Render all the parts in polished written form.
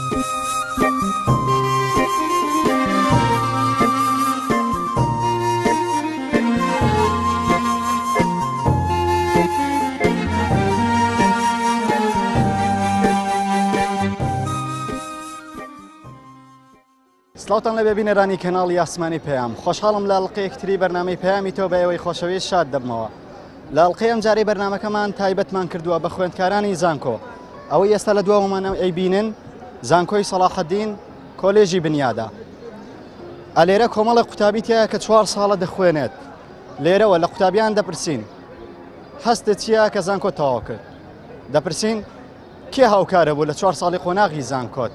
سڵاوتان لەبێ بینەرانی کەناڵی ئاسمانی پەیام، خۆشحاڵم لە ئەڵقەیەکی تری بەرنامەی پەیامی تۆ بە ئێوەی خۆشەویست شاد دەبمەوە. لە ئەڵقەی ئەمجارەی بەرنامەکەمان تایبەتمان کردووە بە خوێندکارانی زانکۆ. ئەوەی ئێستا لە دواوەمان ئەیبینن زانکۆی سەڵاحەدین کۆلێژی بنیادە. ئەلێرە کۆمەڵە قوتابی تایە کە چوار ساڵە دەخوێنێت. لێرەوە لە قوتابیان دەپرسین هەستت چییە کە زانکۆ تەواو کرد؟ دەپرسین کێ هاوکارە بوو لە چوار ساڵی قۆناغی زانکۆت؟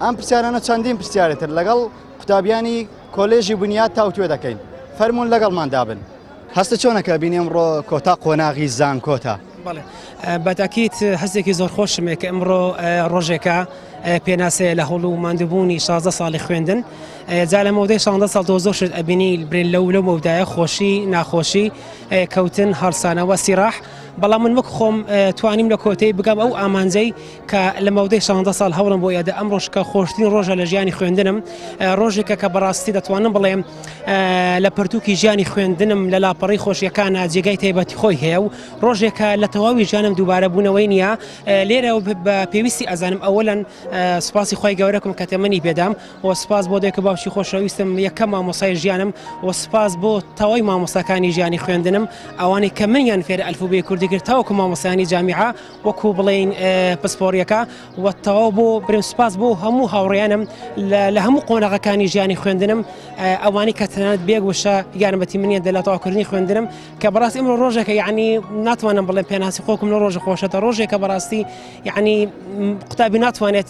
ئەم پرسیارانە چەندین پرسیاری تر لەگەڵ قوتابیانی کۆلێژی بنیاد تاوتوێ دەکەین. فەرموون لەگەڵمان دابن. هەستت چۆنە کە بینی ئەمڕۆ کۆتا قۆناغی زانکۆتە؟ بەڵێ بەتاکیت هەستێکی زۆر خۆشم هەیە کە ئەمڕۆ ڕۆژێکە پێناسەیە لە هەوڵ و ماندووبوونی 16 ساڵی خوێندن جا لە مەودای 16 ساڵ تۆ زۆر شت ئەبینی برێن لەو لەو مەودایە خۆشی ناخۆشی کەوتن هەڵسانەوە سیراح بەڵام من وەک خۆم توانیم لە کۆتایی بگەم ئەو ئامانجەی کە لە مەودای 16 ساڵ هەوڵم بۆ یادە ئەم ڕۆژکە خۆشترین ڕۆژە لە ژیانی خوێندنم ڕۆژێکە کە بەڕاستی دەتوانم بڵێم لە پەرتوکی ژیانی خوێندنم لە لاپەڕی خۆشیەکانە جێگای تایبەتی خۆی هەیە و ڕۆژێکە لە تەواوی ژیانم دووبارە بوونەوەی نییە لێرە بە پێویستی ئەزانم ئەوەلەن سوپاسی خی گەورەکم کە تەمەنی پێدام و سوپاس بۆ دایک و باوکی خۆشەویستم یەکەم مامۆسای ژیانم و سوپاس بۆ تەواوی مامۆستاکانی ژیانی خوێندنم ئەوانەی کە منیان فێرە ئەلفوبێی کوردی کرد تاوەکو مامۆستایانی جامیعە وەکو بڵێین پسپۆڕیەکە و تەواو بۆ برێم سوپاس بۆ هەموو هاوڕێیانم لە هەموو قۆناغەکانی ژیانی خوێندنم ئەوانەی کە تەنانەت بێک وشە یارمەتی منیان دە لە تەواوکردنی خوێندنم کە بەڕاستی ئەمڕۆ ڕۆژێکە یعنی ناتوانم بڵێم پێناسی خۆکم لە ڕۆژە خۆشەتە ڕۆژێکە بەڕاستی یعنی قوتابی ناتوانێت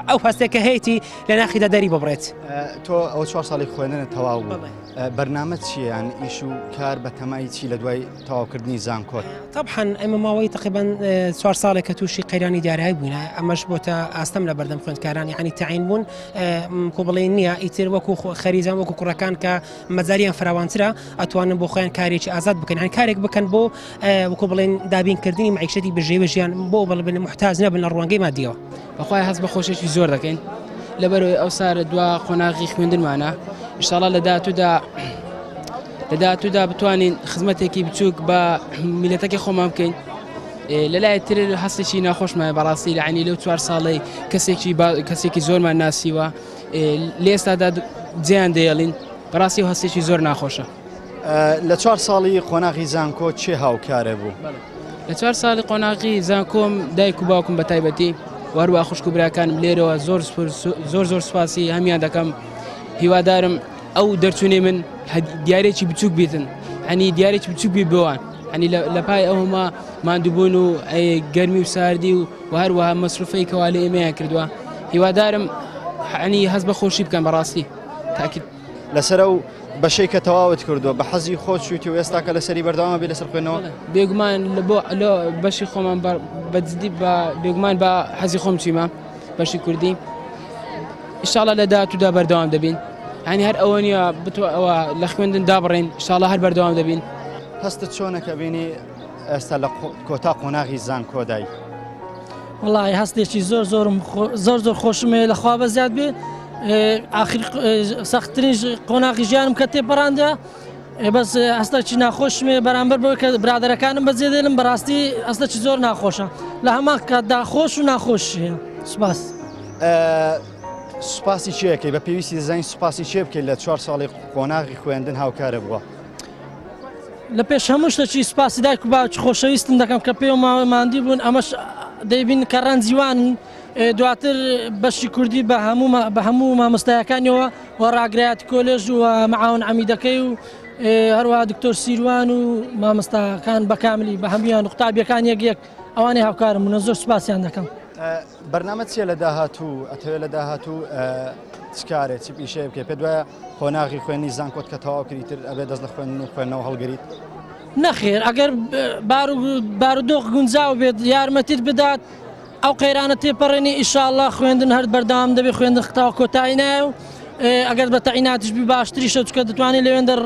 ئەو هەستێک کە هەیەی لە ناخیدا دەری ببڕێت. تۆ ئەوە چوار ساڵی خوێندنت تەواو بوو بەرنامەت چییە یان ئیش و کار بە تەمای چی لە دوای تەواوکردنی زانکۆت؟ تەبعەن ئێمە ماوەی تقریبا چوار ساڵێک کە تووشی قەیرانی دارایی بووینە ئەمەش بۆتە ئاستەم لە بەردەم خوێندکاران یعنی تەعین بوون کو بڵێن نییە ئیتر وەکو خەریزان وەکو کوڕەکان کە مەجالیان فراوانترە ئەتوانن بۆ خۆیان کارێکی ئازاد بکەن یان کارێک بکەن بۆ وەکو بڵێن دابینکردنی معیشەتی بژێوی ژیان بۆ بڵێن محتاج نەبن لە ڕوانگەی مادیەوە. بەخوای هەست بە خۆشێکی زۆر دەکەین لەبەرەوەی ئەو سارە دوا قۆناغی خوێندنمانە ئیشاڵا لە داهاتوودا لە داهاتوودا بتوانین خزمەتێکی بچووک بە میلەتەکەی خۆمان بکەین لەلای تر هەستێکی ناخۆشمایە بەڕاستی لە عینی لەو چوار ساڵەی کەسێکی کەسێکی زۆرمان ناسیوە لە ئێستادا جیان دەیەڵین بەڕاستی و هەستێکی زۆر ناخۆشە. لە چوار ساڵی قۆناغی زانکۆ چێ هاوکارە بوو؟ لە چوار ساڵی قۆناغی زانکۆم دایک و باوکم بە تایبەتی وەروە خوشک و براکانم لێرەوە زۆر زۆر زۆر سوپاسی هەمیان دەکەم هیوادارم ئەو دەرچوونەی من دیارێکی بچووک بیتن هەنی دیارێکی بچووک بی بۆوان هەنی لە پای ئەوما ماندووبوون و گەرمی و ساردی و و هەروەها مەسروفەی کەوا لە ئێمەیان کردووە هیوادارم هەنی هەست بە خۆشی بکەن بەڕاستی تاکید لەسەر ئەو بەشەی کە تەواوت کردووە بە حەزی خۆت چوویتی و ئێستا کە لەسەری بەردەوامە بی لەسەر خوێندنەوە؟ بێگومان لە بۆ لە بەشی خۆمان بە جدی بە بێگومان بە حەزی خۆم چیمە بەشی کوردی ئیشاڵا لە داهاتوودا بەردەوام دەبین هەنی هەر ئەوە نییە بتوە ئەوە لە خوێندن دابڕین ئیشاڵا هەر بەردەوام دەبین. هەستت چۆنە کە بینی ئێستا لە کۆتا قۆناغی زانکۆدای؟ وەڵی هەستێکی زۆر زۆرم زۆر زۆر خۆشم هەیە لەخوا بە زیاد بێ ئاخر سەختترین قۆناغی ژیانم کە تێپەڕاندە بەس هەستێکی ناخۆشم هەیە بەرامبەر بەوەی کە برادەرەکانم بەجێ دێنم بەڕاستی هەستێکی زۆر ناخۆشە لە هەمان کاتدا خۆش و ناخۆش هەیە سوپاس. سوپاسی چێەکەی بە پێویستی دەزانین سوپاسی چێ بکەیت لە چوار ساڵی قۆناغی خوێندن هاوکارە بووە. لە پێش هەموو شتەکی سوپاسی دایک و باوکی خۆشەویستم دەکەم کە پێ ماندی بوون ئەمەش دەیبین کە ڕەنجیوان دواتر بەشی کوردی بە هەموو بە هەموو مامۆستایەکانیەوە و ڕاگرایەتی کۆلێژ و معاون عەمیدەکەی و هەروەها دکتۆر سیروان و مامۆستاکان بە کاملی بە هەمویان و قوتابیەکان یەک یەک ئەوانەی هاوکارم بوون زۆر سوپاسیان دەکەم. بەرنامە چییە لە داهاتوو ئەتەوێت لە داهاتوو چ کارێ چ پیشەیە بکەیت پێت وایە قۆناغی خوێندنی زانکۆت کە تەواو کردی تر ئەبێ دەست لە خوێندن و خوێندنەوە هەڵگریت؟ نەخێر ئەگەر بارودۆخ گونجاو بێت یارمەتیت بدات ئەو قەیرانە تێپەڕێنی ئیشاڵڵا خوێندن هەر بەردەوام دەبێت خوێندن تا کۆتایی نایە و ئەگەر بە تەعیناتیش بی باشتریشە چونکە دەتوانین لەوێندەر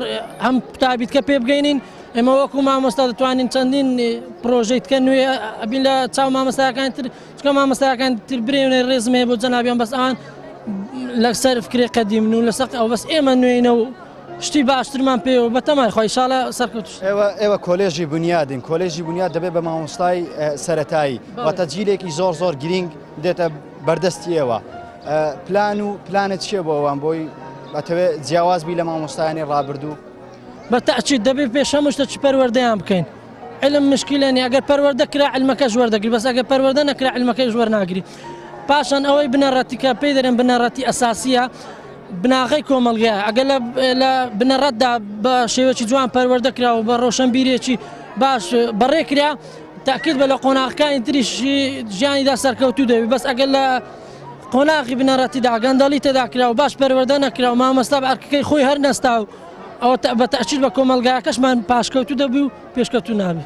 هەم قوتابیتکە پێ بگەینین ئێمە وەکو مامۆستا دەتوانین چەندین پرۆژەی تکە نوێ ئەبین لە چاو مامۆستاکان تر، چونکە مامۆستاکان تر برێنێ ڕێزم هەیە بۆ جەنابیان، بەس ئەوان لەسەر فکرێ قەدیمن و لەسەر ئەو، بەس ئێمە نوێینە و شتی باشترمان پێوە بەتەمای خۆی ئینشاڵڵا سەرکەوتوش. ئێوە کۆلێژی بنیادین، کۆلێژی بنیاد دەبێت بە مامۆستای سەرەتایی، واتە جیلێکی زۆر زۆر گرینگ دێتە بەردەستی ئێوە. پلان و پلانت چییە بۆ ئەوان بۆی ئەتەوێت جیاواز بی لە مامۆستایانی ڕابردوو؟ بە تەئکید دەبێت پێش هەموو شتێکی پەروەردەیان بکەین. علم مشکلە نیە، ئەگەر پەروەردە کرا علمەکەش وەردەگری، بەس ئەگەر پەروەردە نەکرا علمەکەش وەرناگری. پاشان ئەوەی بنەڕەتی کە پێی دەرێن بنەڕەتی ئەساسیە بناغەی کۆمەڵگەیە، ئەگەر لە بنەڕەتدا بە شێوەیەکی جوان پەروەردە کرا و بە ڕۆشنبیرێکی باش بەڕێ کرا، تاکید بە لە قۆناغەکانی تریش ژیانیدا سەرکەوتوو دەبی. بەس ئەگەر لە قۆناغی بنەڕەتیدا گەندەڵی تێدا کرا و باش پەروەردە نەکرا و مامۆستا بە ئەرکەکەی خۆی هەر نەستا و ئەوە بە تەئکید بە کۆمەڵگاکەشمان پاشکەوتوو دەبی و پێشکەوتوو نابی.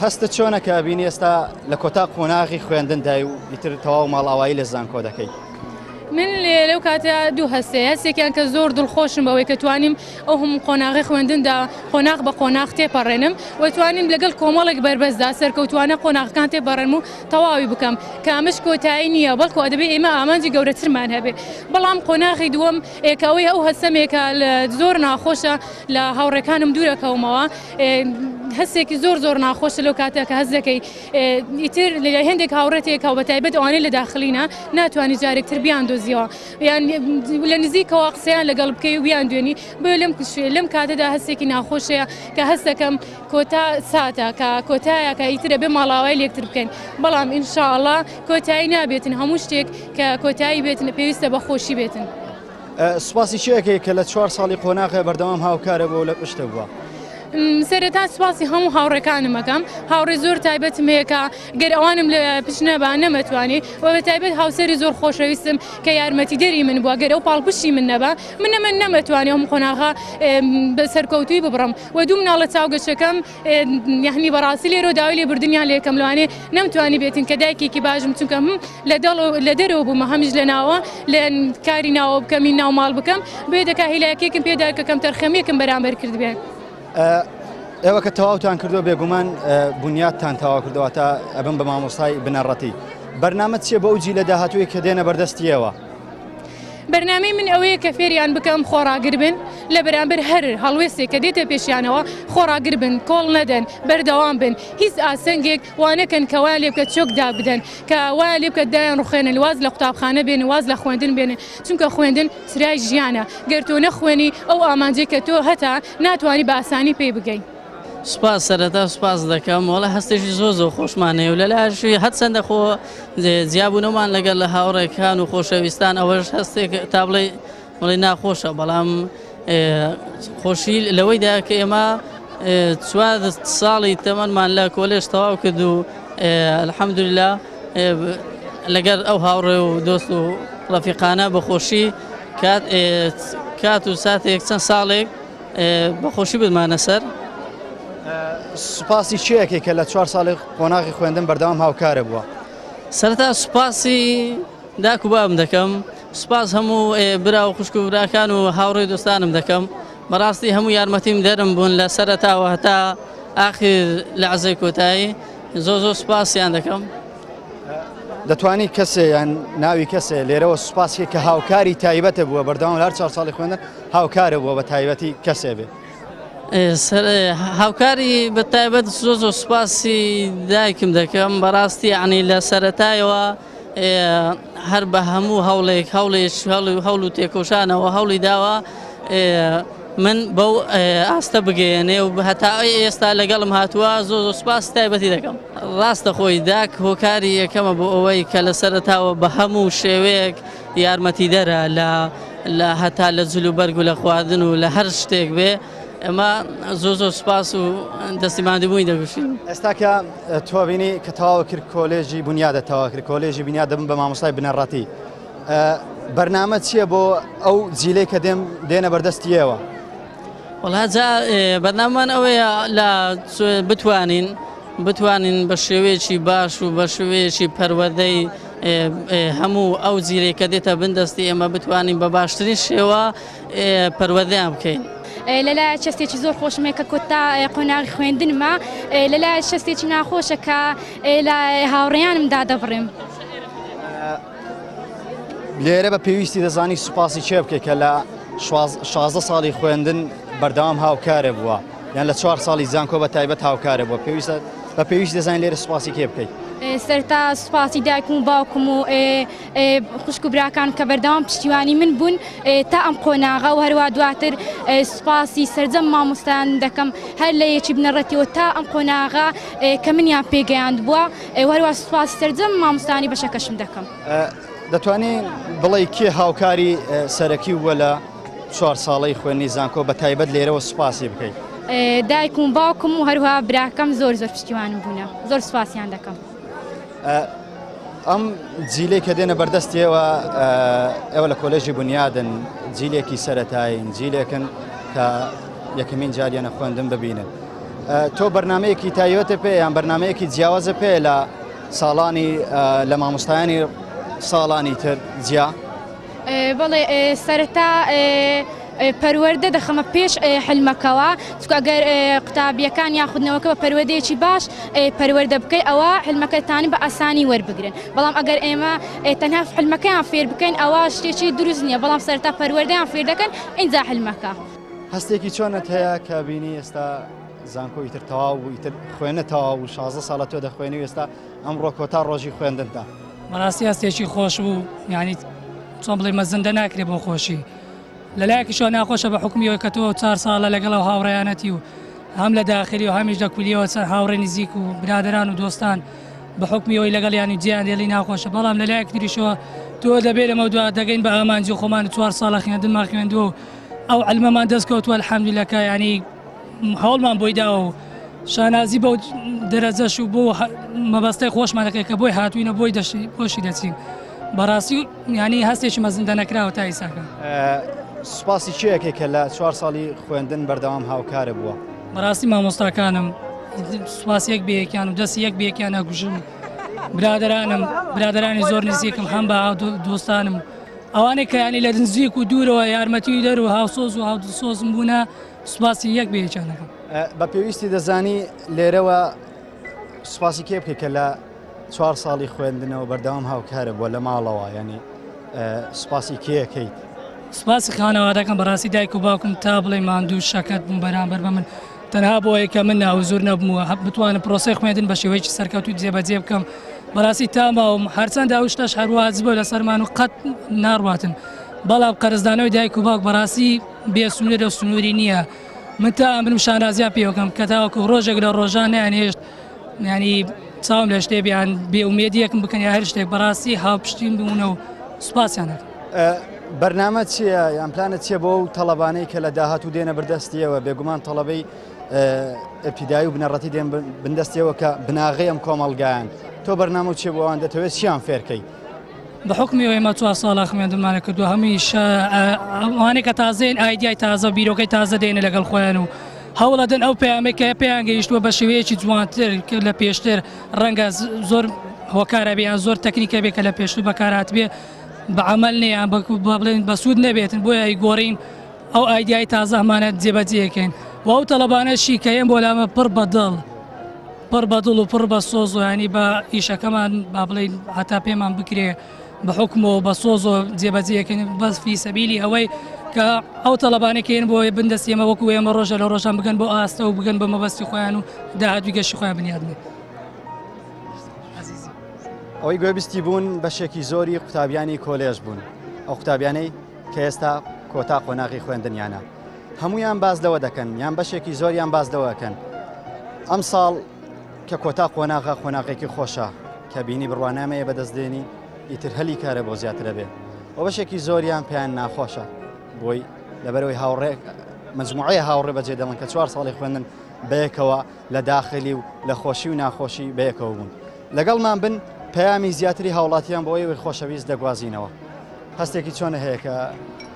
هەستت چۆنە کە بینی ئێستا لە کۆتا قۆناغی خوێندندای و ئیتر تەواو ماڵئاوایی لە زانکۆ دەکەی؟ من لەو کاتە دوو هەستێ، هەستێکیان کە زۆر دڵخۆشم بەوەی کە توانیم ئەو هەموو قۆناغی خوێندندا قۆناغ بە قۆناغ تێپەڕێنم و توانیم لەگەڵ کۆمەڵێک بەربەستدا سەرکەوتوانە قۆناغەکان تێپەڕێنم و تەواوی بکەم کە ئەمەش کۆتایی نییە، بەڵکو ئەدەبێ ئێمە ئامانجی گەورەترمان هەبێ. بەڵام قۆناغی دووەم کە ئەوەی ئەو هەستەمێکە زۆر ناخۆشە لە هاوڕێکانم دوورەکەومەوە، هەستێکی زۆر زۆر ناخۆشە لەو کاتە کە هەست دەکەی ئیتر لە هەندێک هاوڕێتێک و بە تایبەت ئەوانەی لە داخلینە ناتوانانی جارێکتر بیان دۆزیەوە یان لە نزیکەوە قسەیان لەگەڵ بکەی و بیان دوێنی. بۆیە لەم کاتەدا هەستێکی ناخۆشەیە کە هەست دەکەم کۆتا ساتە کە کۆتایە کە ئیترە بێ ماڵاوای لێکتر بکەین، بەڵام ئینشاءڵڵا کۆتایی نابێتن، هەموو شتێک کە کۆتایی بێتن پێویستە بە خۆشی بێتن. سوپاسی چیەکەی کە لە 4 ساڵی قۆناغێ بەردەوام هاوکارە بۆ لە پشتە بووە؟ سەرەتا سوپاسی هەموو هاوڕێکانم ئەکەم، هاوڕێ زۆر تایبەتم هەیە کە گەر ئەوانم لە پشت نەبا نەمەتوانی، و بە تایبەت هاوسەری زۆر خۆشەویستم کە یارمەتیدەری من بووە، گەر ئەو پاڵپشتی من نەبا من نەمە نەمەتوانی ئەم قۆناغە بە سەرکەوتووی ببڕم. و دوو مناڵە چاوگەشەکەم یعنی بەڕاستی لێرەوە داوای لێبوردنیان لێکەم، لەوانەیە نەمتوانی بێتین کە دایکێکی باشم، چونکە هم لە دڵ لە دەرەوە بوومە هەمیش لە ناوە لە کاری ناوە بکەمی ناو ماڵ بکەم، بۆیە دەکا هیلاکێکم پێدا کە کەم تەرخەمیەکم بەرامبەر کردبێ. ئێوە کە تەواوتان کردووە بێگومان بنیاتتان تەواو کردەوە تا ئەبن بە مامۆستای بنەڕەتی. بەرنامە چییە بۆ ئەو جیلە داهاتووی کە دێنە بەردەستیەوە؟ بەرنامەی من ئەوەیە کە فێریان بکەم خۆڕاگر بن لە بەرامبەر هەر هەڵوێستێک کە دێتە پێشیانەوە، خۆڕاگر بن، کۆڵ نەدەن، بەردەوام بن، هیچ ئاسەنگێک وانەکەن کە وایان لێ بکە چۆک دابدەن، کە وایان لێ بکە دایان ڕوخێنن، واز لە قوتابخانە بێنن، واز لە خوێندن بێنن، چونکە خوێندن چرای ژیانە، گەر تۆ نەخوێنی ئەو ئامانجەی کە تۆ هەتە ناتوانی بە ئاسانی پێی بگەی. سوپاس، سەرەتا سوپاس دەکەم، وەڵا هەستێکی زۆر زۆر خۆشمان هەیە و لەلایەکی هەرچەندە خۆ جیابوونەوەمان لەگەڵ لە هاوڕێکان و خۆشەویستان ئەوەش هەستێک تا بڵێ بڵێ ناخۆشە، بەڵام خۆشی لەوەیدا کە ئێمە 4 ساڵی تەمەنمان لە کۆلێژ تەواو کرد و الحەمدللا لەگەر ئەو هاوڕێ و دۆست و ڕەفیقانە بەخۆشی کات و ساتێک چەند ساڵێک بەخۆشی بمانە سەر. سوپاسی چیەکەی کە لە 4 ساڵی قۆناغی خوێندن بەردەوام هاوکارە بووە؟ سەرەتا سوپاسی داک و بابم دەکەم، سوپاس هەموو برا و خوشک و براکان و هاوڕێ دۆستانم دەکەم، بەڕاستی هەموو یارمەتیم دەرم بوون لە سەرەتاوە هەتا ئاخر لەعزەی کۆتایی، زۆر زۆر سوپاسیان دەکەم. دەتوانی کەسێ یان ناوی کەسێ لێرەوە سوپاسی کە هاوکاری تایبەتە بووە بەردەوام لە هەر 4 ساڵی خوێندن هاوکارە بووە بە تایبەتی کەسێ بێ؟ هاوکاری بە تایبەت زۆر زۆر سوپاسی دایکم دەکەم، بەڕاستی یعنی لە سەرەتایەوە هەر بە هەموو هەوڵێک هەوڵێک هەوڵ و تێکۆشانەوە هەوڵی داوە من بەو ئاستە بگەیەنێ و هەتا ئێستا لەگەڵم هاتووە، زۆر زۆر سوپاسی تایبەتی دەکەم. ڕاستە خۆی داک هۆکاری یەکەمە بۆ ئەوەی کە لە سەرەتاوە بە هەموو شێوەیەک یارمەتیدەرە لە هەتا لە جل و بەرگ و لە خواردن و لە هەر شتێک بێ، ئێمە زۆر زۆر سوپاس و دەستی ماندووبوونی دەگوشین. ئێستا کە تۆ بینی کە تەواو کرد کۆلێژی بنیادە تەواو کرد کۆلێژی بنیاد دەبم بە مامۆستای بنەڕەتی، بەرنامە چییە بۆ ئەو جیلەی کە دێم دێنە بەردەستی ئێوە؟ وەڵا جا بەرنامەمان ئەوەیە لە بتوانین بتوانین بە شێوەیەکی باش و بە شێوەیەکی پەروەردەی هەموو ئەو جیلەی کە دێتە بن دەستی ئێمە بتوانین بە باشترین شێوە پەروەردەیان بکەین. لەلایە چەستێکی زۆر خۆشم هەیە کە کۆتا قۆناغی خوێندنمە، لەلایە چەستێکی ناخۆشە کە لە هاوڕێیانم دادەبڕێم. لێرە بە پێویستی دەزانی سوپاسی کێ بکەیت کە لە 16 ساڵی خوێندن بەردەوام هاوکارە بووە یان لە چوار ساڵی زانکۆ بە تایبەت هاوکارە بووە پێویستە بە پێویست دەزانین لێرە سوپاسی کێ بکەیت؟ سەرتا سوپاسی دایکم و باوکم و خوشک و براکان کە بەردەوام پشتیوانی من بوون تا ئەم قۆناغە و هەروە دواتر سوپاسی سەرجەم مامۆستایان دەکەم هەر لە یەکی بنەڕەتیەوە تا ئەم قۆناغە کە منیان پێگەیاند بووە و هەروە سوپاسی سەرجەم مامۆستایانی بەشەکەشم دەکەم. دەتوانی بڵێی کێ هاوکاری سەرەکی بووە لە چوار ساڵەی خوێندنی زانکۆ بە تایبەت لێرەوە سوپاسی بکەیت؟ دایکم و باوکم و هەروەها براکەم زۆر زۆر پشتیوانم بوونە زۆر سوپاسیان دەکەم. ئەم جیلەی کە دێنە بەردەستی ئێوە ئێوە لە کۆلێژی بنیادن جیلێکی سەتایین جیلێکن کە یەکەمین جاریانە خوێندن ببینن تۆ بەرنمەیەکی تایبەتە پێ یان بەرنمەیەکی جیاوازە پێ لە ساڵانی لە مامۆستایانی ساڵانی تر جیا؟ بەڵێ سەرەتا پەروەردە دەخەمە پێش حلمەکەوە چونکە ئەگەر قوتابیەکان یاخودنەوەکە بە پەروەردەیەکی باش پەروەردە بکەی ئەوە حلمەکەتانی بە ئاسانی وەربگرن بەڵام ئەگەر ئێمە تەنها حلمەکەیان فێر بکەین ئەوە شتێکی دروست نییە بەڵام سەرەتا پەروەردەیان فێر دەکەن ئینجا حلمەکە. هەستێکی چۆنت هەیە کە بینی ئێستا زانکۆ ئیتر تەواو بوو ئیتر خوێنە تەواو بوو 16 ساڵە تۆ دەخوێنی و ئێستا ئەمڕۆ کۆتا ڕۆژی خوێندنتە؟ بەڕاستی هەستێکی خۆش بوو یعنی چۆن بڵێ مەزندە ناکرێ بۆ خۆشی لەلایەکیشەوە ناخۆشە بە حوکمی ئەوەی کە تۆ چار ساڵە لەگەڵ ئەو هاوڕێیانەتی و هەم لە داخلی و هەمیش لە کولیەوە چەند هاوڕێ نزیک و برادەران و دۆستان بە حوکمی ئەوەی لەگەڵیان و جیان دێڵی ناخۆشە بەڵام لەلایەک تریشەوە تۆ دەبێ لەمە دوا دەگەین بە ئامانجی خۆمان و چوار ساڵە خوێندنمان خوێندووە و ئەو عەلمەمان دەست کەوتووە الحمدللە کە یانی هەوڵمان بۆی داوە و شانازی بەو دەرەجەش و بۆ مەبەستەی خۆشمان دەکەین کە بۆی هاتووینە بۆی بۆشی دەچین بەڕاستی ینی هەستێکی مەزندە نەکراوە تا ئیساکە. سوپاسی کێ ئەکەی کە لە چوار ساڵی خوێندن بەردەوام هاوکارە بووە؟ بەڕاستی مامۆستاکانم سوپاس یەک بە یەکیان و دەستی یەک بە یەکیان ئەگوژم برادەرانم برادەرانی زۆر نزیکم هەم بە دۆستانم ئەوانەی کە ینی لە نزیک و دوورەوە یارمەتی دەر و هاوسۆز و هاودڵسۆزم بوونە سوپاسی یەک بە یەکیان دەکەم. بە پێویستی دەزانی لێرەوە سوپاسی کێ بکەیت کە لە چوار ساڵی خوێندنەوە بەردەوام هاوکارە بووە لە ماڵەوە ینی سوپاسی کێەکەیت؟ سوپاسی خانەوادەکەم بەڕاستی دایک و باوکم تا بڵێ ماندوو شەکەت بوون بەرامبەر بە من تەنها بۆ ئەوەی کە من ناوزور نەبم و بتوانم پرۆسەی خوێندن بە شێوەیەکی سەرکەوتوو جێبەجێ بکەم بەڕاستی تا ماوم هەرچەندە ئەو شتەش هەرواز بووە لەسەرمان و قەت ناڕواتن بەڵام قەرزدانەوەی دایک و باوک بەڕاستی بێ سنوورە و سنووری نییە من تا ئەمرم شانازیان پێوەکەم کە تاوەکو ڕۆژێک لە ڕۆژان نەیانهێشت ینی چاوم لە شتێ بیان بێ ئومێدیەکم بکەن یا هەر شتێک بەڕاستی هاوپشتیم بوون و سوپاسیان دەکەم. بەرنامە چییە یان پلانت چییە بۆ ئەو تەڵەبانەی کە لە داهاتوو دێنە بردەستیەوە بێگومان تەڵەبەی ئبتیدایی و بنەڕەتی دێن بندەستیەوە کە بناغەی ئەم کۆمەڵگایان تۆ بەرنامە چیە بۆ ئەوان دەتەوێت چیان فێرکەی؟ بە حوکمی ئەوەی ئێمە چوار ساڵە خوێندنمانە کردووە هەمیشە ئەوانەی کە تازەین ئایدیای تازە و بیرۆکەی تازە دێنە لەگەڵ خۆیان و هەوڵەدەن ئەو پەیامەی کە پێیان گەیشتووە بە شێوەیەکی جوانتر کە لە پێشتر ڕەنگە زۆر هۆکارە بێ یان زۆر تەکنیکە بێ کە لە پێشتر بەکارهاتبێ بە عەمەل نیە یان بە بڵێن بە سوود نەبێتن بۆیە ئەیگۆڕین ئەو ئایدیای تازە هەمانە جێبەجێکەین و ئەو تەڵەبانەشی کە یەن بۆ لامە پڕ بە دڵ پڕ بە دڵ و پڕ بە سۆز و ینی بە ئیشەکەمان با بڵێین هەتا پێمان بکرێ بە حکومەوە بە سۆزۆ جێبەجێکەین بەس فی سەبیلی ئەوەی کە ئەو تەڵەبانەی کە یەن بۆ بندەستی ئێمە وەکو ئێمە ڕۆژە لە ڕۆژان بگەن بۆ ئاستە و بگەن بە مەبەستی خۆیان و داهاتووی گەشی خۆیان بنیادنێن. ئەوەی گوێبیستی بوون بەشێکی زۆری قوتابیانی کۆلێژ بوون ئەو قوتابیانەی کە ئێستا کۆتا قۆناغی خوێندنیانە هەمویان باز لەوە دەکەن یان بەشێکی زۆریان باز لەوە ئەکەن ئەم ساڵ کە کۆتا قۆناغە قۆناغێکی خۆشە کە بینی بڕوانامەیە بەدەست دێنی ئیتر هەلی کارە بۆ زیاترە بێ و بەشێکی زۆریان پێیان ناخۆشە بۆی لەبەرەوەی هاوڕێ مجموعەیە هاوڕێ بەجێ دەڵن کە چوار ساڵی خوێندن بەیەکەوە لە داخلی و لە خۆشی و ناخۆشی بەیەکەوە بوون لەگەڵمان بن پەیامی زیاتری هاوڵاتیان بۆ ئێوەی خۆشەویست دەگوازینەوە. هەستێکی چۆنە هەیە کە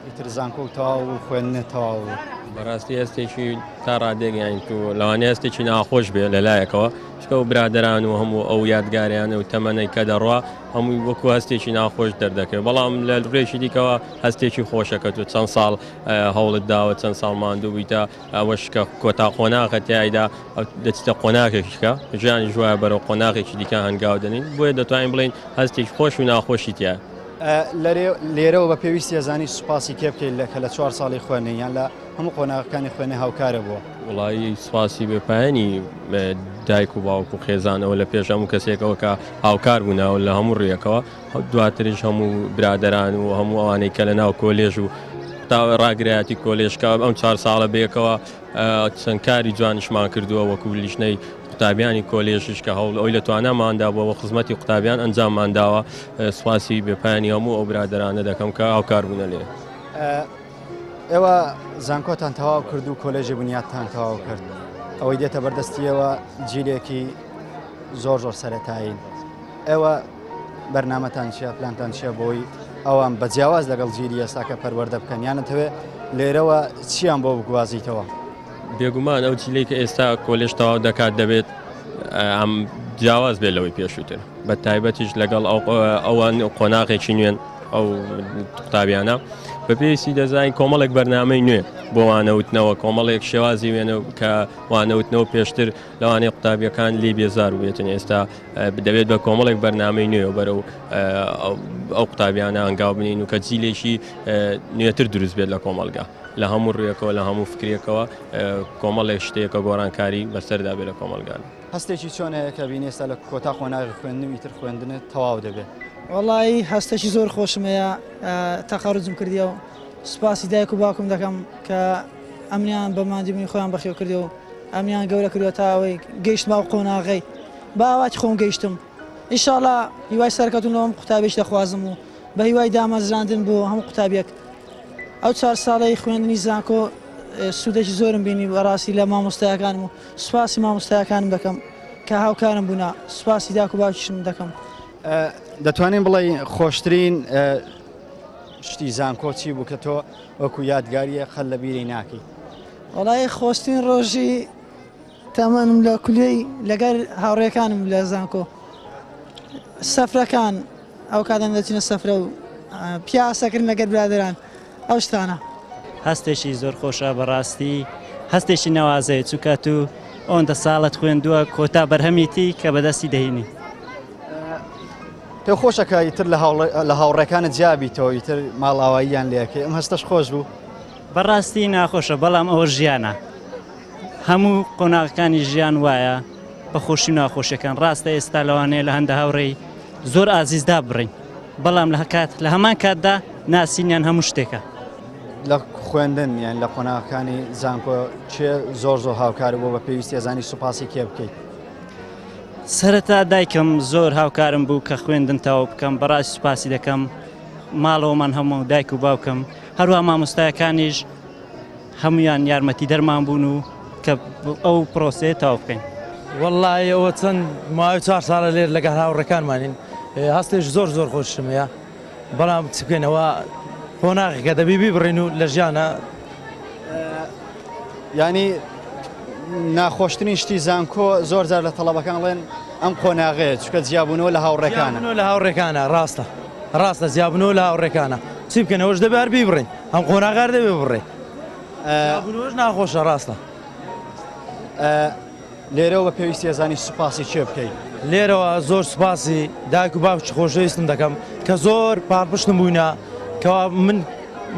ئیتر زانکۆ تەواو و خوێندنت تەواو بوو؟ بەڕاستی هەستێکی تا ڕادەیەک یانی تو لەوانەیە هەستێکی ناخۆش بێ لە لایەکەوە چونکە ئەو برادەران و هەموو ئەو یادگاریانە و تەمەنەی کە دەڕوا هەمووی وەکو هەستێکی ناخۆش دەردەکەوێت بەڵام لە ڕێکی دیکەوە هەستێکی خۆشە کە تۆ چەند ساڵ هەوڵت داوە چەند ساڵ ماندوو بوویتە ئەوەش کە کۆتا قۆناغە تیایدا دەچیتە قۆناغێکی کە ژیانیش وایە بەرەو قۆناغێکی دیکە هەنگاو دەنین بۆیە دەتوانین بڵێین هەستێکی خۆش و ناخۆشی تیایە. لێرەوە بە پێویستی ئەزانی سوپاسی کێ بکەیت لە کە لە چوار ساڵی خوێندن یان لە هەموو قۆناغەکانی خوێندن هاوکارە بووە؟ وەڵایی سوپاسی بێپایانی دایک و باوک و خێزانەوە لە پێش هەموو کەسێکەوە کە هاوکار بوونەوە لە هەموو ڕوویەکەوە دواتریش هەموو برادەران و هەموو ئەوانەی کە لە ناو کۆلێژ و تا ڕاگرایەتی کۆلێژ کە ئەم چوار ساڵە بەیەکەوە چەند کاری جوانیشمان کردووە وەکو لیژنەی قوتابیانی کۆلێژیش کە هەوڵ ئەوی لە تواناماندا بووە خزمەتی قوتابیان ئەنجاممان داوە سوپاسی بێپایانی هەموو ئەو برادەرانە دەکەم کە هاوکار بوونە لێ. ئێوە زانکۆتان تەواو کرد و کۆلێژی بنیاتتان تەواو کرد ئەوەی دێتە بەردەستیەوە جیلێکی زۆر زۆر سەرەتایین ئێوە بەرنامەتان چیە پلانتان چیە بۆی ئەوان بە جیاواز لەگەڵ جیلی ئێستا کە پەروەردە بکەن یانەتەوێ لێرەوە چیان بۆ بگوازیتەوە؟ بێگومان ئەو جیلەی کە ئێستا کۆلێژ تەواو دەکات دەبێت ئەم جیاواز بێت لەوەی پێشووتر بە تایبەتیش لەگەڵ ئەوان قۆناغێکی نوێن ئەو قوتابیانە بە پێویستی دەزانین کۆمەڵێک بەرنامەی نوێ بۆ وانەوتنەوە کۆمەڵێک شێوازی وێنە کە وانەوتنەوە پێشتر لەوانەیە قوتابیەکان لی بێزار بێتن ئێستا دەبێت بە کۆمەڵێک بەرنامەی نوێ بەرەو ئەو قوتابیانە هەنگاو بنین و کە جیلێکی نوێتر دروست بێت لە کۆمەڵگا لە هەموو ڕوویەکەوە لە هەموو فکرێکەوە کۆمەڵێک شتێکە گۆڕانکاری بەسەردا بێت لە کۆمەڵگا. هەستێکی چۆن هەیە کە بینی ئێستا لە کۆتا قۆناغی خوێندن و ئیتر خوێندنت تەواو دەبێت؟ وەڵایی هەستێکی زۆر خۆشم هەیە تەخەروجم کردیە و سوپاسی دایک و باوکم دەکەم کە ئەمنیان بە ماندووبوونی خۆیان بەخێو کردیە و ئەمنیان گەورە کردوە تا ئەوەی گەیشتمە ئەو قۆناغەی بە ئاواتی خۆم گەیشتم ئیشاڵا هیوای سەرکەوتن لۆ هەموو قوتابیش دەخوازم و بە هیوای دامەزراندن بۆ هەموو قوتابیەک ئەو چوار ساڵەی خوێندنی زانکۆ سوودێکی زۆرم بینی بەڕاستی لە مامۆستایەکانم و سوپاسی مامۆستایەکانم دەکەم کە هاوکارم بوونە سوپاسی داک و باوکیشم دەکەم. دەتوانین بڵێین خۆشترین شتی زانکۆ چی بوو کە تۆ وەکو یادگاریە قەت لە بیری ناکەی؟ وەڵایی خۆشترین ڕۆژی تەمەنم لە کولیەی لەگەر هاوڕێکانم لە زانکۆ سەفرەکان ئەو کاتە دەچینە سەفرە و پیاسەکردن لەگەر برادەران ئەو شتانە. هەستێکی زۆر خۆشە بەڕاستی هەستێکی نەوازەیە چونکە تو ئەوەندە ساڵت خوێندووە کۆتا بەرهەمیتی کە بەدەستی دەهینی. پێ خۆشە کە ئیتر لە هاوڕێکانت جیا بیتەوە ئیتر ماڵئاواییان لێ ئەکەی ئەم هەستەش خۆش بوو؟ بەڕاستی ناخۆشە بەڵام ئەوە ژیانە هەموو قۆناغەکانی ژیان وایە بە خۆشی و ناخۆشیەکان ڕاستە ئێستا لەوانەیە لە هەندە هاوڕێی زۆر ئازیز دابڕین بەڵام لە کات لە هەمان کاتدا ناسینیان هەموو شتێکە. لە خوێندن یان لە قۆناغەکانی زانکۆ کێ زۆر زۆر هاوکار بوو بە پێویستی ئەزانی سوپاسی کێ بکەیت؟ سەرەتا دایکم زۆر هاوکارم بوو کە خوێندن تەواو بکەم بەڕاستی سوپاسی دەکەم ماڵەوەمان هەموو دایک و باوکم هەروە مامۆستایەکانیش هەمویان یارمەتی دەرمان بوون و کە ئەو پرۆسەیە تەواو بکەین. وەڵڵاهی ئەوە چەند ماوەی چوار ساڵە لێر لەگەڵ هاوڕێکانمانین هەستێکی زۆر زۆر خۆشم هەیە بەڵام چ بکەین ئەوە قۆناغێکە دەبی بیبڕین و لە ژیانە یانی ناخۆشترین شتی زانکۆ زۆر جار لە تەڵەبەکان ڵێن ئەم قۆناغەیە چونکە جیابوونەوە لە هاوڕێکانە. جیابوونەوە لە هاوڕێکانە ڕاستە ڕاستە جیابوونەوە لە هاوڕێکانە چی بکەین ئەوەش دەبێ هەر بیبڕین ئەم قۆناغە هەر دەبێ ببڕێ جیابوونەوەش ناخۆشە ڕاستە. لێرەوە بە پێویستی ئەزانی سوپاسی کێ بکەی؟ لێرەوە زۆر سوپاسی دایک و باوکی خۆشەویستم دەکەم کە زۆر پاڵپشتم بووینە کەوا من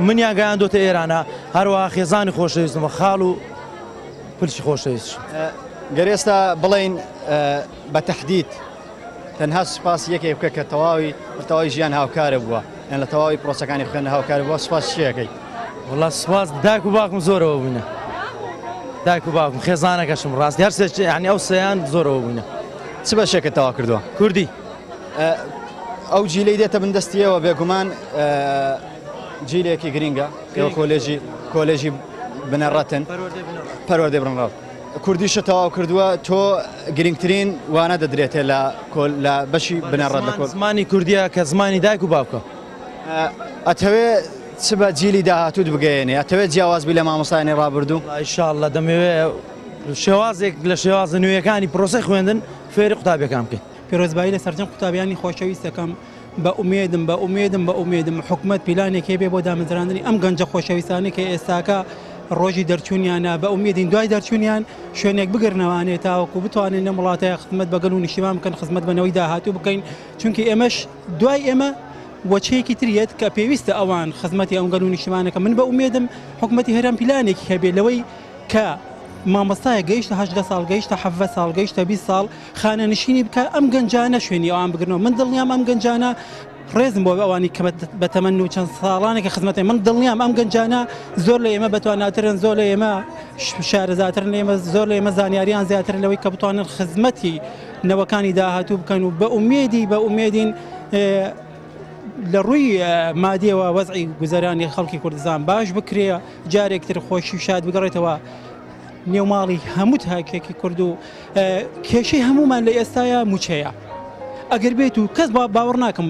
منیان گەیاندۆتە ئێرانە هەروەها خێزانی خۆشەویستم و خاڵ و پلچی خۆشەویستشم. گەر ئێستا بڵێین بە تەحدید تەنها سوپاسی یەکێک بکە کە تەواوی لە تەواوی ژیان هاوکارە بووە یان لە تەواوی پرۆسەکانی خوێندن هاوکار بووە سوپاس چی ئەکەیت؟ وەڵا سوپاس دایک و باوکم زۆرەوە بووینە دایک و باوکم خێزانەکەشم ڕاستی هەر سێ یعنی ئەو سێیان زۆرەوە بووینە. چ بەشێکت تەواو کردووە؟ کوردی. ئەو جیلەی دێتە بن دەستیەوە بێگومان جیلێکی گرینگە ئێوە کۆلێژی کۆلێژی بنەڕەتن پەروەردەی بنەڕەت کوردیشە تەواو کردووە تۆ گرنگترین وانە دەدرێتێ لە لە بەشی بنەڕەت لە زمانی کوردیە کە زمانی دایک و باوکە. ئەتەوێ چ بە جیلی داهاتووت بگەیەنێ؟ ئەتەوێت جیاواز بی لە مامۆستایانی ڕابردوو؟ ان شاء اللە دەمەوێ شێوازێک لە شێوازە نوێیەکانی پرۆسەی خوێندن فێری قوتابیەکان بکەین. پیرۆزبایی لە سەرجەم قوتابیانی خۆشەویست دەکەم، بە ئومێدم بە ئومێدم بە ئومێدم حکومەت پیلانێک هەبێ بۆ دامەزراندنی ئەم گەنجە خۆشەویستانەی کە ئێستاکە ڕۆژی دەرچوونیانە، بە ئومێدین دوای دەرچوونیان شوێنێک بگرنەوانێ تاوەکو بتوانن لەم وڵاتەیا خزمەت بە گەل و نیشتیمان بکەن، خزمەت بە نەوەی داهاتوو بکەین، چونکی ئێمەش دوای ئێمە وەچەیەکی تر یەت کە پێویستە ئەوان خزمەتی ئەم گەل و نیشتیمانەکە من بە ئومێدم حکومەتی هەرێم پیلانێکی هەبێ لەوەی کە مامۆستایە گەیشتە 18 ساڵ گەیشتە 17 ساڵ گەیشتە 20 ساڵ خانەنشینی بکە ئەم گەنجانە شوێنی ئەوان بگرنەوە من دڵنیام ئەم گەنجانە ڕێزم بۆ ئەوانی کە بە تەمەن و چەند ساڵانێکە خزمەتی من دڵنیام ئەم گەنجانە زۆر لە ئێمە بەتواناترن زۆر لە ئێمە شارەزاترن لە ئێمە زۆر لە ئێمە زانیاریان زیاتر لەوەی کە بتوانن خزمەتی نەوەکانی داهاتوو بکەن و بە ئومێدی بە ئومێدین لە ڕووی مادیەوە وەزعی گوزەرانی خەڵکی کوردستان باش بکرێ جارێکتر خۆشی و شاد بگەڕێتەوە نێو ماڵی هەموو تاکێکی کورد و کێشەی هەمومان لە ئێستاە موچەیە ئەگەر بێت و کەس باوەڕ ناکەم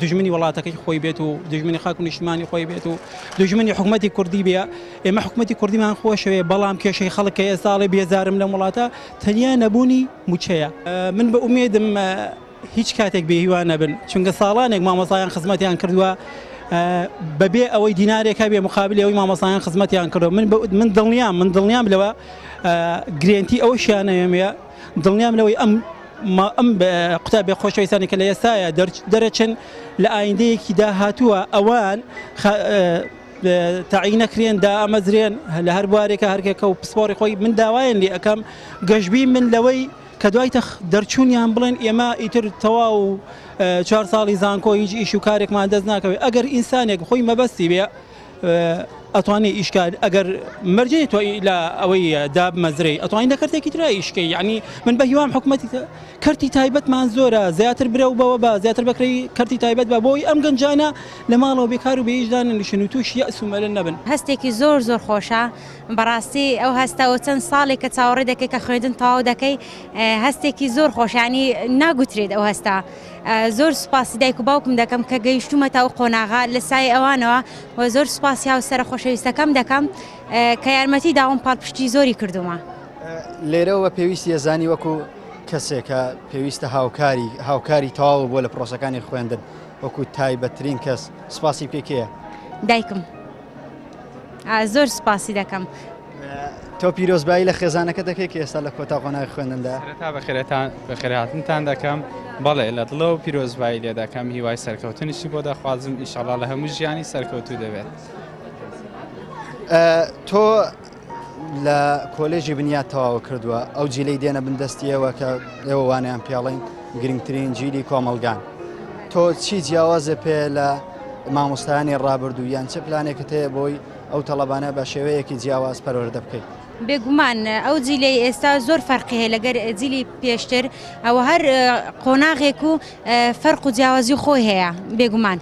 دژمنی وڵاتەکەی خۆی بێت و دژمنی خاک و نیشتمانی خۆی بێت و دژمنی حکوومەتی کوردی بێ ئێمە حکوومەتی کوردیمان خۆشەوێ بەڵام کێشەی خەڵک کە ئێستاڵێ بێزارم لەم وڵاتە تەنیا نەبوونی موچەیە من بە ئومێدم هیچ کاتێک بێهیوا نەبن چونکە ساڵانێک مامۆستایان خزمەتیان کردووە بەبێ ئەوەی دینارێک هەبێ مقابلی ئەوەی مامۆستایان خزمەتیان کردووە من من دڵنیام من دڵنیام لەوە گرێنتی ئەوەشیان ئەیەمێ دڵنیام لەوەی ئەم ئەم قوتابیە خۆشەویستانی کە لە ئێستاە دەرەچن لە ئایندەیەکی داهاتووە ئەوان تەعین نەکرێن دامەزرێن لە هەر بوارێکە هەرکێکە و پسپۆڕی خۆی من داوایان لێ ئەەکەم گەشببی من لەوەی کە دوای تەخ دەرچوونیان بڵێن ئێمە ئیتر تەواو چوار ساڵی زانکۆ هیچ ئیش و کارێکمان دەست ناکەوێت ئەگەر ئینسانێک خۆی مەبەستی بێ ئەتوانێ ئیشکار ئەگەر مەرجەیە تۆ لە ئەوەی دابمەزرێی ئەتوانین لە کەرتێکی ترا ئیشکەی یعنی من بە هیوام حکوومەتی کەرتی تایبەتمان زۆرە زیاتر برەو بەوە بە زیاتر بەکرێی کەرتی تایبەت بە بۆی ئەم گەنجانە لە ماڵەوە بێکار و بێئیشدان نشن و تووشی یەئس و مەلەل نەبن. هەستێکی زۆر زۆر خۆشە بەڕاستی ئەو هەستە و چەند ساڵێک کە چاوەڕێ دەکەی کە خوێندن تەواو دەکەی هەستێکی زۆر خۆشە ینی ناگوترێت ئەو هەستە زۆر سوپاسی دایک و باوکم دەکەم کە گەیشتومەتە ئەو قۆناغە لە سای ئەوانەوە و زۆر سوپاسی هاوسەرە خۆشەویستەکەم دەکەم کە یارمەتی داوم پاڵپشتی زۆری کردومە. لێرەوە پێویستی ئەزانی وەکو کەسێکە پێویستە هاوکاری هاوکاری تەواو بۆ لە پرۆسەکانی خوێندن وەکو تایبەتترین کەس سپاسی بکەی کێیە؟ دایکم زۆر سپاسی دەکەم. تۆ پیرۆزبایی لە خێزانەکە دەکەی کە ئێستا لە کۆتا قۆناغی خوێندندا؟ سەرەتا بەخێرهاتان بەخێرهاتنتان دەکەم بەڵێ لە دڵەوە پیرۆزبایی لێ دەکەم هیوای سەرکەوتنیشی بۆ دەخوازم ئیشەڵا لە هەموو ژیانی سەرکەوتوو دەبێت. تۆ لە کۆلێژی بنیات تەواو کردووە ئەو جیلەی دێنە بن دەستی ئێوە کە ئێوە وانیان پێڵین گرنگترین جیلی کۆمەڵگان تۆ چی جیاوازە پێ لە مامۆستایانی ڕابردوو یان چ پلانێکت هەیە بۆی ئەو تەڵەبانە بە شێوەیەکی جیاواز پەروەردە بکەیت؟ بێگومان ئەو جیلەی ئێستا زۆر فەرقی هەیە لەگەر جیلی پێشتر ئەوە هەر قۆناغێک و فەرق و جیاوازی خۆی هەیە بێگومان.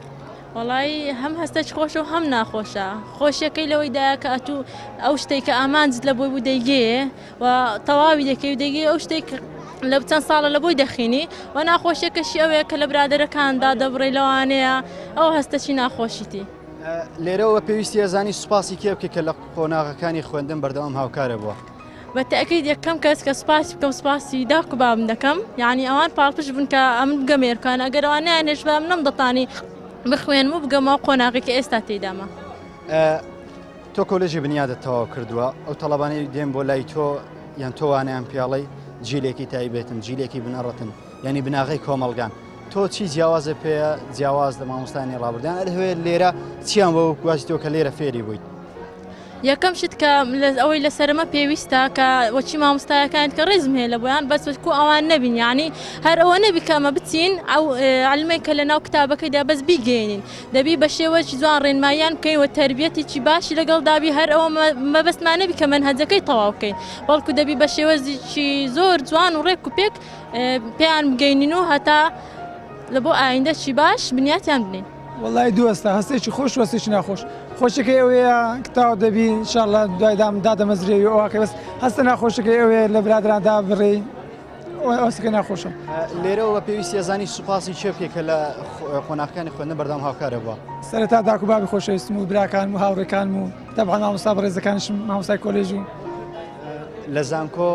وەڵایی هەم هەستەکی خۆشە و هەم ناخۆشە خۆشیەکەی لەوەیدایە کە ئەتوو ئەو شتێک کە ئامانجت لە بۆی بوو دەیگەیێ و تەواوی دەکەی و دەیگەی ئەو شتێک لە چەند ساڵە لە بۆی دەخینی و ناخۆشیەکەشی ئەوەیە کە لە برادەرەکاندا دەبڕی لەوانەیە ئەو هەستەکی ناخۆشیتی. لێرەوە پێویستی ئەزانی سوپاسی کێ بکەی کە لە قۆناغەکانی خوێندن بەردەوام هاوکارە بووە؟ بە تەئکید یەکەم کەس کە سوپاسی بکەم سوپاسی داک و بابم دەکەم یعنی ئەوان پاڵپشت بوون کە ئەمن بگەمە ئێرکان ئەگەر ئەوان نەیانهێشتبا من نەمدەتانی بخوێنم و بگەمە ئەو قۆناغەی کە ئێستا تێیدامە. تۆ کۆلێژی بنیادت تەواو کردووە ئەو تەڵەبانەی دێن بۆ لای تۆ یان تۆ وانەیان پێڵێی جیلێکی تایبەتن جیلێکی بنەڕەتن یعنی بناغەی کۆمەڵگان تۆ چی جیاوازە پێیە جیاواز لە مامۆستایانی ڕابردوویان ئەرهەوێت لێرە چیان بۆ گوازی تۆ کە لێرە فێری بوویت؟ یەکەم شت کە ئەوەی لەسەرمە پێویستە کە وەچی مامۆستایەکان کە ڕێزم هەیە لە بۆیان بەس کو ئەوان نەبین یعنی هەر ئەوە نەبی کە ئەمە بچین ئەو علمێک کە لە ناو کتابەکەیدا بەس بیگەێنین دەبی بە شێوەکی جوان ڕێنماییان بکەین و تربیەتێکی باشی لەگەڵ دابی هەر ئەوە مەبەستمان نەبی کە مەنهەجەکەی تەواو بکەین بەڵکو دەبی بە شێوەزێکی زۆر جوان و ڕێک و پێک پێیان بگەینین و هەتا لە بۆ ئایندەکی باش بنیاتیان بنێین. وەڵای دووەستە هەستێکی خۆش و هەستێکی ناخۆش خۆشەکەی ئەوەیە تاو دەبی انشاءاللە دوای دام دادەمەزرێوی ئەوواکە بەس هەستە ناخۆشەکەی ئەوەیە لە برادران دابڕێی هەستەکە ناخۆشە. لێرەوە بە پێویستی ئەزانی سوپاسی کێ بکەی کە لە قۆناغەکانی خوێندن بەردەوام هاوکارە بووە؟ سەرەتا داک و بابی خۆشەویستم و براکانم و هاوڕێکانم و تەبعەن مامۆستا بەڕێزەکانیشم مامۆستای کۆلێژ و. لە زانکۆ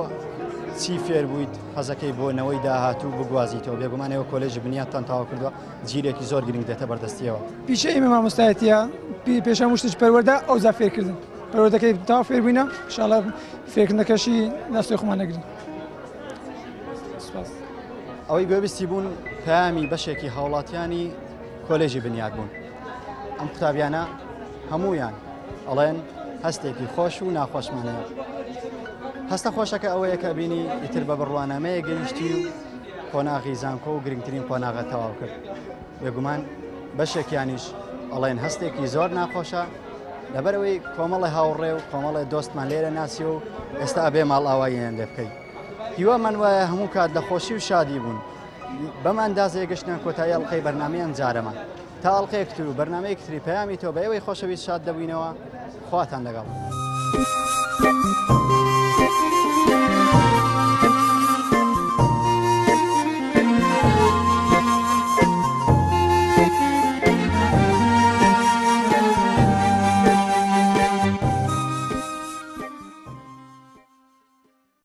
چی فێر بوویت حەزەکەی بۆ نەوەی داهاتوو بگوازیتەوە؟ بێگومان ئێوە کۆلێژی بنیاتتان تەواو کردووە، جیلێکی زۆر گرنگ دێتە بەردەستیەوە. پیشەی ئێمە مامۆستایەتیە، پێش هەموو شتێک پەروەردە ئەوجا فێرکردن. پەروەردەکەی تەواو فێر بووینە ئینشاڵڵا فێرکردنەکەشی دەستی خۆمان نەگرین. سپاس. ئەوەی گوێبیستی بوون پەیامی بەشێکی هاوڵاتیانی کۆلێژی بنیات بوون. ئەم قوتابیانە هەموویان ئەڵێن هەستێکی خۆش و ناخۆشمان هەیە. هەستە خۆشەکە ئەوەیە کە بینی ئیتر بە بڕوانامەیە گەیشتی و قۆناغی زانکۆ و گرنگترین قۆناغە تەواو کرد. بێگومان بەشێکیانیش ئەڵێن هەستێکی زۆر ناخۆشە لەبەرئەوەی کۆمەڵێ هاوڕێ و کۆمەڵێ دۆستمان لێرە ناسی و ئێستا ئەبێ ماڵئاواییان لێ بکەی. هیوامان وایە هەموو کات لە خۆشی و شادی بوون. بەم ئەندازەیە گەشتنە کۆتایی ئەڵقەی بەرنامەی ئەمجارەمان. تا ئەڵقەیەک تر و بەرنامەیەکی تری پەیامی تۆ بە ئێوەی خۆشەویست شاد دەبووینەوە. خواتان لەگەڵ.